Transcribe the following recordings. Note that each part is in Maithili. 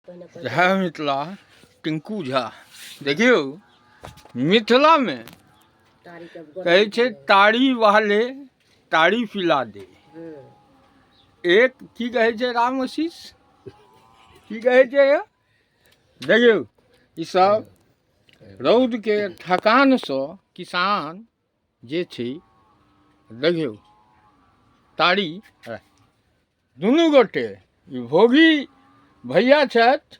जय मिथिला। टिंकू झा, देखियौ मिथिलामे कहै छै ताड़ी वाले ताड़ी पिला दे। एक की कहै छै राम आशीष, की कहै छै यौ? देखियौ ई सब रौदके थकानसँ किसान जे छै, देखियौ ताड़ी दुनू गोटे, ई भोगी भैया छथि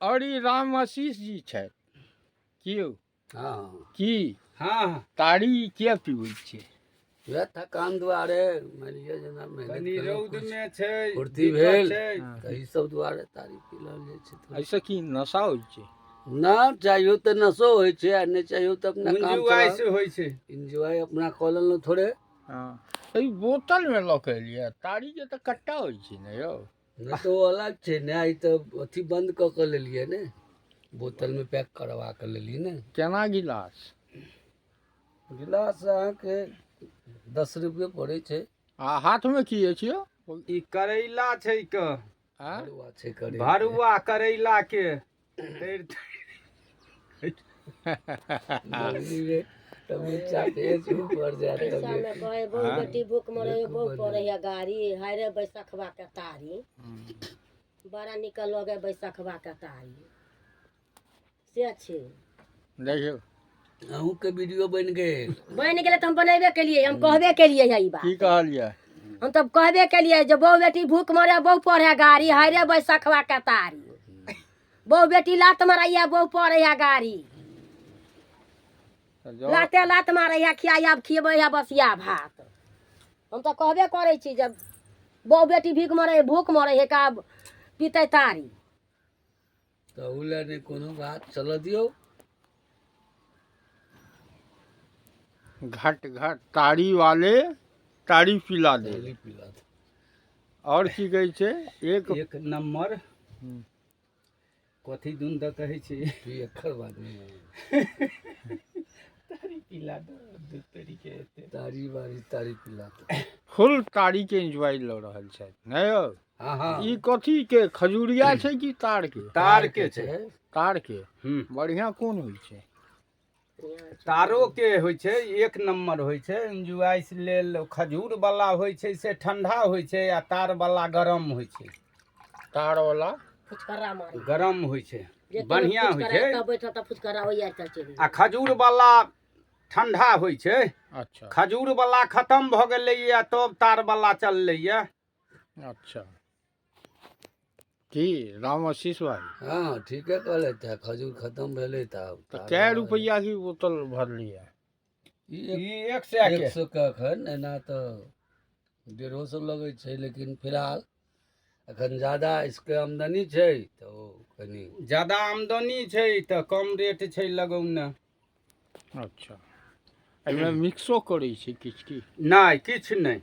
आओर ई राम आशीष जी छथि। की यौ? हँ। की? हँ। ताड़ी किया पीबै छियै? वएह थकान दुआरे, मानि लिअ जेना मेहनत कनि केलहुँ, रौद कुछ मे छै, फुर्ती दिक्कत भेल छै। तऽ ई सब दुआरे ताड़ी पीलल जाइ छै थोड़े। एहिसँ की नशा होइ छै? ना चाहियो तऽ नशो होइ छै आ नहि चाहियो तऽ अपना काम एन्जॉय चलाउ। से होइ छै। एन्जॉय अपना कऽ लेलहुँ थोड़े। हँ, तऽ ई बोतलमे लऽ कऽ एलियै ताड़ीके तऽ कट्टा होइ छै ने यौ? नहि तऽ ओ अलग छै ने, ई तऽ अथी बन्द कऽ कऽ लेलियै ने, बोतलमे पैक करबा कऽ लेलियै ने। केना गिलास? गिलास अहाँके 10 रुपये पड़ै छै। आ हाथमे की अछि यौ? ई करैला छै क आँय? भरुआ छै करैला। भरुआ करैला के तैर गर्मीमे तबियत चाटे छै ऊपर जायत पैसामे तबियत। कहै बहु हाँ। बेटी भूख मरै, देखू बहु बढ़िआँ। पड़ै है गाड़ी, हाय रे बैसखबा के तारी, बड़ा नीक लगे बैसखबा के तारी से छै। देखियौ अहूँके वीडियो बनि गेल। बनि गेलै तऽ हम बनेबे केलियै, हम कहबे केलियै है ई बात। की कहलियै? हम तऽ कहबे केलियै जे बहु बेटी भूख मरे बहु पढ़े गाड़ी, हाय रे बैसखबा के तारी, बहु बेटी लात मारैया बहु पढ़ैया गाड़ी, तऽ जाउ। लाते लात मारैया खियाया खियबैया बसिया भात। हम तऽ कहबे करै छी जब बहु बेटी भीख मरे भूख मरे है का पीतै तारी। तऽ ओ लए नहि कोनो बात, चलऽ दियौ। घट घट ताड़ी वाले ताड़ी पिला दे। ताड़ी पिला दे। आओर की कहै छै? एक एक नम्बर कथी दुन दऽ कहै छै। ई एकर बात नहि। तारी पिला दे दू तरीके एते तारी बारी तारी पिला दे। फुल ताड़ीके एन्जॉय लऽ रहल छथि नहि यौ? हँ हँ। ई कथी के खजूरिया छै कि तार के? तार के छै। तार के। हूँ। बढ़िआँ कोन होइ छै? तारो के होइ छै, एक नम्बर होइ छै। एन्जॉय लेल खजूर वाला होइ छै से ठंडा होइ छै आ तार वाला गरम होइ छै। तार वाला फुचकर्रा मारै गरम होइ छै, जे केओ बढ़िआँ होइ फुचकर्रा छै। एतऽ बैठल तऽ फुचकर्रा ओहि आर चलि आ खजूर वाला ठंडा होइ छै। अच्छा। खजूर वाला खतम भऽ गेलैया तब तार वाला चललैया। अच्छा, की राम आशीष भाई? हँ, ठीके कहलथि है, खजूर खतम भेलै तऽ आब तऽ तार कै वाला रुपैआ की बोतल भरलियै? ई ई 100 एक के सौ के एखन, एना तऽ 150 लगै छै, लेकिन फिलहाल एखन ज्यादा इसके आमदनी छै तऽ ओ कनि ज्यादा आमदनी छै तऽ कम रेट छै लगौने। अच्छा, एहिमे मिक्सो करै छै किछु की? नहि, किछु नहि।